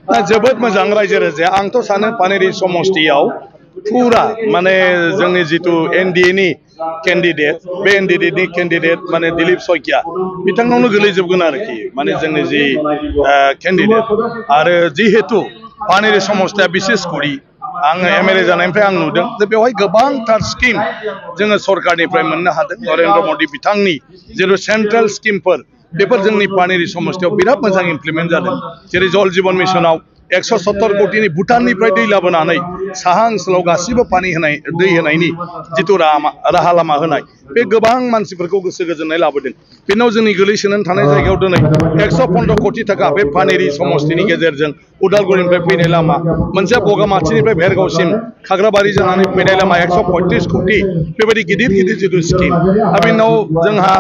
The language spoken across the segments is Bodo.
ना जोबोद मोजां रायजो राजाया आंथ' सानो पानेरि समष्टियाव फुरा माने जोंनि जितु एनडिए नि कैंडिडेट बे एनडिए नि कैंडिडेट माने दिलीप सयकिया बिथांनावनो गोलैजोबगोन आरोखि माने जोंनि जि कैंडिडेट आरो जिहेतु पानेरि समष्टिया बिसेस करि आङो एमएलए जानायनिफ्राय आं नुदों जे बेवहाय गोबांथार स्किम जोङो सरकारनिफ्राय मोननो हादों नरेंद्र मोदी बिथांनि जेरै सेंट्रेल स्किमफोर बेफोर जोंनि पानेरि समष्टियाव बिराद मोजां इमप्लिमेन्ट जादों जेरै जल जीवन मिशनाव 170 कोटिनि भुटाननिफ्राय दै लाबोनानै साहा ओनसोलाव गासिबो पानि होनाय दै होनायनि जितु राहा लामा होनाय बे गोबां मानसिफोरखौ गोसो गोजोननाय लाबोदों बेनाव जोंनि गोलैसोनानै थानाय जायगायाव दिनै 115 कोटि थाखा बे पानेरि समष्टिनि गेजेरजों उदालगुरिनिफ्राय फैनाय लामा मोनसे बगामाथिनिफ्राय भेरगावसिम खाग्राबारि जानानै फैनाय लामा 135 कोटि बेबायदि गिदिर गिदिर जितु स्किम आरो बेनाव जोंहा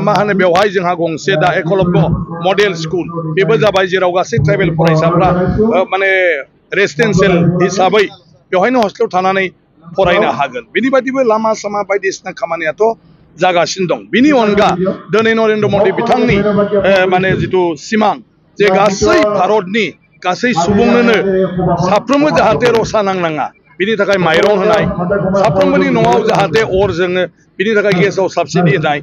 मा होनो बेवहाय जोंहा गंसे दा एकलव्य मडेल स्कुल बेबो जाबाय जेराव गासै ट्राइबेल फरायसाफ्रा माने रेसिडेन्सियेल हिसाबै बेवहायनो हस्टेलाव थानानै फरायनो हागोन बेनि बायदिबो लामा सामा बायदिसिना खामानियाथ' जागासिनो दं बिनि अनगा दिनै नरेंद्र मोदी बिथांनि माने जितु सिमां जे गासै भारतनि गासै सुबुंनोनो साफ्रोमबो जाहाथे रसा नांनाङा बिनि थाखाय माइरं होनाय साफ्रोमबोनि न'आव जाहाथे अर जोङो बिनि थाखाय गेसाव साबसिडि होनाय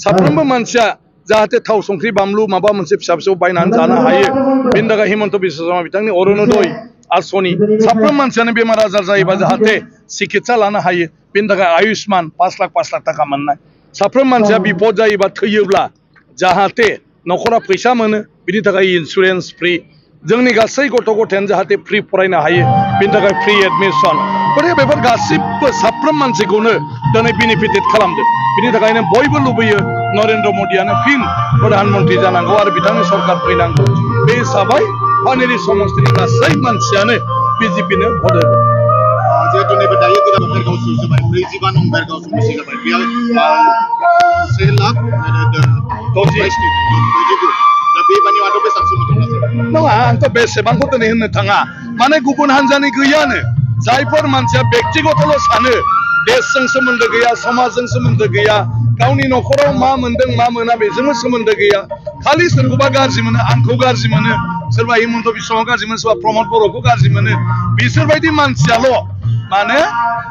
साफ्रोमबो मानसिया जाहाथे थाव संख्रि बानलु माबा मोनसे फिसा फिसौ बायनानै जानो हायो बेनि थाखाय हिमन्त बिश्व शर्मा बिथांनि अरुणोदय आसनि साफ्रोम मानसियानो बेमार आजार जायोबा जाहाथे चिकित्सा लानो हायो बेनि थाखाय आयुष्मान 5 लाख थाखा मोननाय साफ्रोम मानसिया बिपद जायोबा थैयोब्ला जाहाथे न'खरा फैसा मोनो बिनि थाखाय इन्सुरेन्स फ्रि जोंनि गासै गथ' गथायानो जाहाथे फ्रि फरायनो हायो बेनि थाखाय फ्रि एडमिशन गथिखे बेफोर गासिबो साफ्रोम मानसिखौनो दिनै बेनिफिटेड खालामदों बिनि थाखायनो बयबो लुबैयो नरेंद्र मोदीयानो फिन प्रधानमन्त्री जानांगौ आरो बिथांनि सरकार फैनांगौ बे हिसाबै पानेरि समष्टिनि गासै मानसियानो बिजेपिनो भट होगोन जिहेतु नैबे दायो गोदान बेरगाव जाबाय 45 नं बेरगाव समष्टि जाबाय बेयाव 1 लाख 60 बेबानि माथो बेसेबांसो मोनथावना नङा आंथ' बेसेबांखौ दिनै होननो थाङा माने गुबुन हान्जानि गैयानो जायफोर मानसिया बेक्तिगतल' सानो देशजों सोमोन्दो गैया समाजजों सोमोन्दो गैया गावनि न'खराव मा मोनदों मा मोना बेजोंबो सोमोन्दो गैया खालि सोरखौबा गाज्रि मोनो आंखौ गाज्रि मोनो सोरबा हिमन्त बिश्वखौ गाज्रि मोनो सोरबा प्रमद बर'खौ गाज्रि मोनो बिसोरबायदि मानसियाल' माने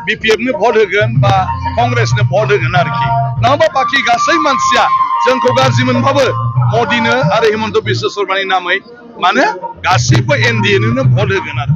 बिपिएफनो भट होगोन बा कंग्रेसनो भट होगोन आरोखि नङाबा बाखि गासै मानसिया जोंखौ गाज्रि मोनबाबो मोदीनो आरो हिमन्त बिश्व शर्मानि नामै माने गासिबो एनडिएनो भट होगोन आरो